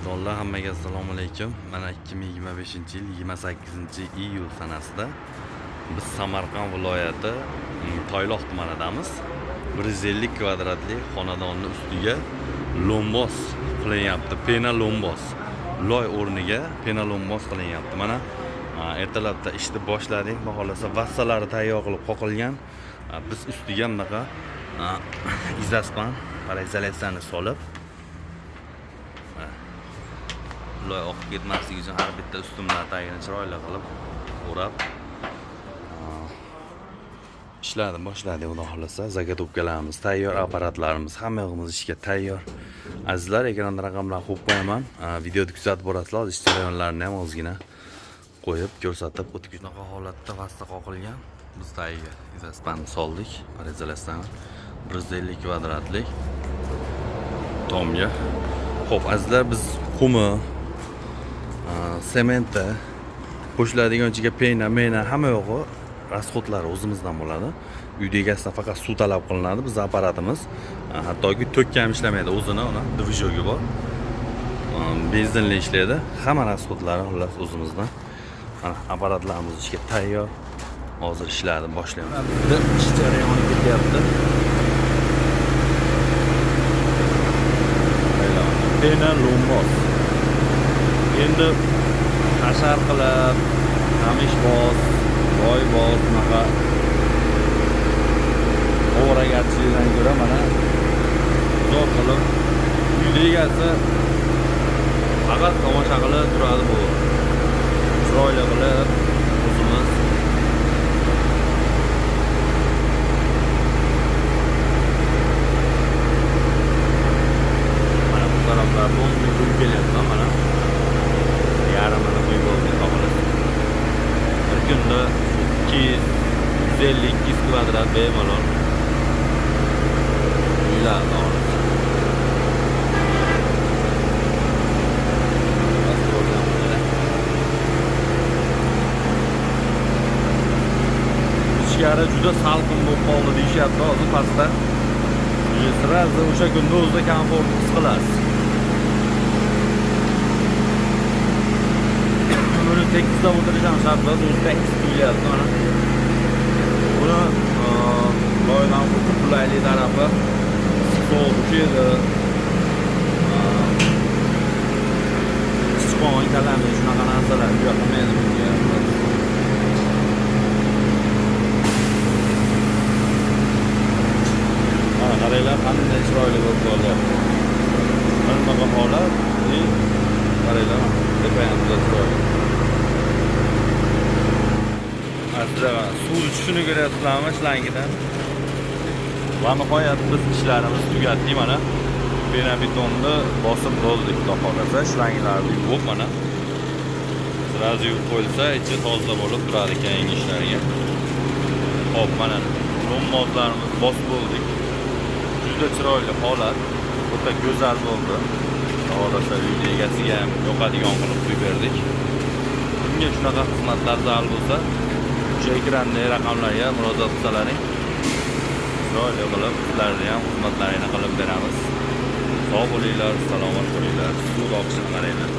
Qadrdonlar, hammaga assalomu alaykum. Mana 2025-yil 28-iyul sanasida biz Samarqand viloyati Toyloq tumanidamiz. 150 kvadratli xonadonni ustiga lombos qilinyapti. Pena lombos. Loy o'rniga pena lombos qilinyapti. Mana ertalabda ishni boshladik. Xudo xohlasa vassalari tayyor qilib qoqilgan. Biz ustiga bunaqa izaspan paraizolyatsiyani solib loy oqib ketmasligi uchun har bitta ustunlar tagini chiroyli qilib o'rab ishladi boshladik. Xudo xohlasa заготовка larimiz tayyor, apparatlarimiz, hamma yog'imiz ishga tayyor. Azizlar, ekranda raqamlarni qo'yib qo'yaman. Videoni kuzatib borasizlar. Hozir ish jarayonlarini ham ozgina qo'yib ko'rsatib o'tib. Shunaqa holatda vasta qoqilgan, biz tagiga izaspanni soldik, paraizolyatsiyani, 150 kvadratlik tomga. Xo'p, azizlar, biz qumi, sementi, qo'shiladigan ichiga pena, mena, hamma yo'g'i расход lari o'zimizdan bo'ladi. Uyni egasidan faqat suv talab qilinadi. Bizni apparatimiz hattoki tokka ham ishlamaydi, o'zini uni движок i bor. Benzinli ishlaydi. Hamma расход lari xullas o'zimizdan. Mana apparatlarimiz ishga tayyor. Hozir ishlarni boshlaymiz. Bizda ish jarayoni ketyapti. Pena lombos. Endi hashar qilib, qamishboz, loyboz, bunaqa ovoragarchilikdan ko'ra mana zo'r qilib uyni egasi faqat tomosha qilib turadi bu. Chiroyli qilib o'zimiz. Mana bu taraflar полный quyib kelyapman mana. Yarmini quyib oldik, xohlasa. Bir kunda 200, 150, 200 kvadrat bemalol uylarni oladi. Bosib olganmiz. Ichkari juda salqin bo'lib qoldi deyishyapti hozir pastda. Сразу o'sha kunda o'zida komfort his qilasiz. Buni tekizlab o'tirish ham shart emas, o'zi tekis quyilyapti mana. Buni loydan qulaylik tarafi sovuq uchadi. Sichqon, kalami shunaqa narsalar juda qilmaydi bunga. Mana qaranglar, qanday chiroyli bo'lib qolyapti. Mana bunaqa holat, и qaranglar, mana tepa ham juda chiroyli. Azizlar, mana suv tushishini ko'ryapsizlarmi shlangidan? Va nihoyat biz ishlarimizni tugatdik mana. Penabetonni bosib bo'ldik, xudo xohlasa, shlanglarni yuvib mana. Сразу yuvib qo'yilsa, ichi toza bo'lib turadi keyingi ishlarga. Xo'p, mana lombozlarimizni bosib bo'ldik. Juda chiroyli holat, o'ta go'zal bo'ldi. Xudo xohlasa uyni egasiga ham yoqadigan qilib qo'yib berdik. Kimga shunaqa xizmatlar zarur bo'lsa, o'sha ekrandagi raqamlarga murojaat qilsalaring, chiroyli qilib sizlarni ham xizmatlaringni qilib beramiz. Sog' bo'linglar, salomat bo'linglar. Suv oqishini qaranglar.